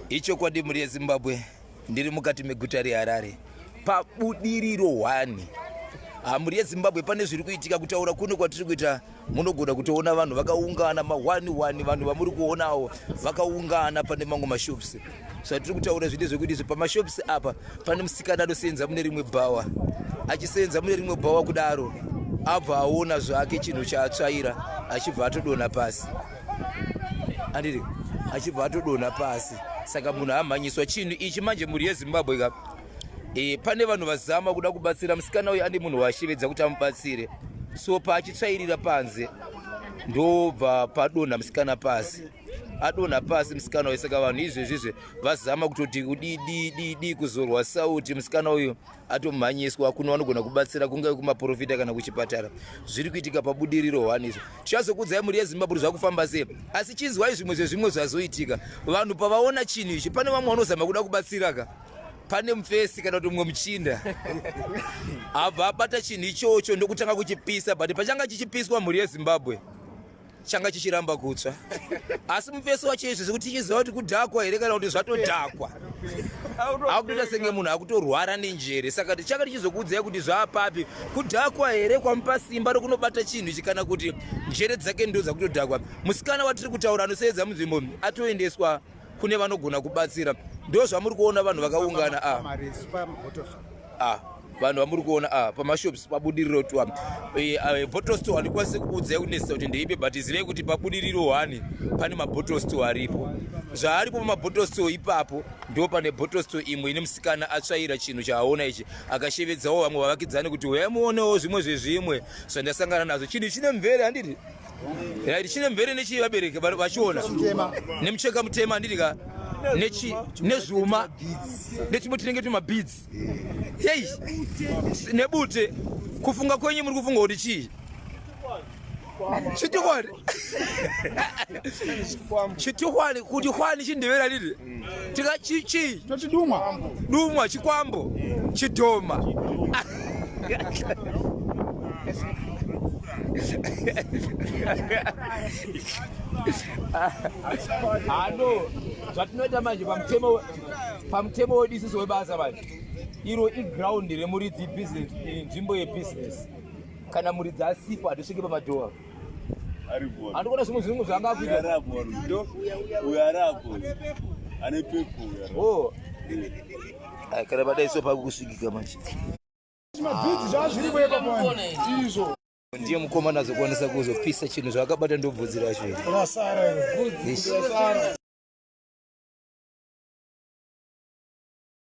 Ichokwadi mhuri yeZimbabwe, ndiri mukati meguta reHarare pabudiriro 1. Mhuri yeZimbabwe, pane zviri kuitika kutaura kuno kwatiri kuita, munogona kutoona vanhu vakaungana ma1 1, vanhu vamuri kuonawo vakaungana pane mamwe mashops. Zvatiri kutaura zvine zvekuti izvi pamashops apa pane musikana anosenza mune rimwe bhawa, achisenza mune rimwe bhawa kudaro abva aona zvake chinhu chaatsvaira achibva atodonha pasi, andiri achibva atodonha pasi. Saka munhu amhanyiswa chinhu ichi manje. Mhuri yeZimbabwe ka, pane vanhu vazama kuda kubatsira musikana uyu, ane munhu waashevedza kuti amubatsire. So paachitsvairira panze ndobva padonha musikana pasi, adonha pasi musikana uyu. Saka vanhu izvezvizve vazama kutoti kudidididi kuzorwa sauti, musikana uyu atomhanyiswa kuno vanogona kubatsira, kungave kumaprofita kana kuchipatara. Zviri kuitika pabudiriro 1 izvo. Tichazokudzai mhuri yeZimbabwe zvakufamba sei, asi chinzwai zvimwe zvezvimwe zvazoitika. Vanhu pavaona chinhu ichi, pane vamwe vanozama kuda kubatsira ka, pane mufesi kana kuti mumwe muchinda abva abata chinhu ichocho ndokutanga kuchipisa, but pachanga chichipiswa, mhuri yeZimbabwe, changa chichiramba kutsva. Asi mufesi wacho izvi zvekuti tichiziva kuti kudhakwa here kana kuti zvatodhakwa, akutoita senge munhu akutorwara nenjere. Saka tichanga tichizokuudzai kuti zvaapapi, kudhakwa here kwamupa simba rokunobata chinhu ichi kana kuti njere dzake ndo dzakutodhakwa. Musikana watiri kutaura anoseedza munzvimbo atoendeswa kune vanogona kubatsira. Ndo zvamuri kuona vanhu vakaungana a ah vanhu vamuri kuona ah pamashops pabudiriro twa bottle store. Handikwanisi kukuudzai kunetsa kuti ndeipe, but zivai kuti pabudiriro 1 pane mabottle store aripo. Zvaaripo pamabottle store ipapo, ndo pane bottle store imwe ine musikana atsvaira chinhu chaaona ichi, akashevedzawo vamwe vavakidzani kuti uyai muonewo zvimwe zvezvimwe zvandasangana nazvo. Chinhu chine mvere, handiti? Right, chine mvere nechii vabereki vachiona? Nemucheka mutema, handiti ka? Nezvuma nechimwe tinenge tumabeads, hei, nebute. Kufunga kwenyu muri kufunga kuti chii? Chitukwani, chitukwani, kuti hwani chindevera riri tika chii? Toti dumwa. Dumwa, chikwambo, chidhoma. Ano zvatinoita manje pamutemo wedu isusu webasa manje, iro iground remuridzi, business, nzvimbo yebusiness. Kana muridzi asipo, hatisviki pamadhoa. Handikuona zvimwe zvinhu zvanga kuita. Uyo arapo ane pepo. Oh, kana padai so pakukusvikika manje. Mabhidzi zvazviripo ipapo izvo. Ndiye mukomana azokwanisa kuzopisa chinhu zvaakabata, ndobvudzi racho iri. Rasara. Ish. Rasara.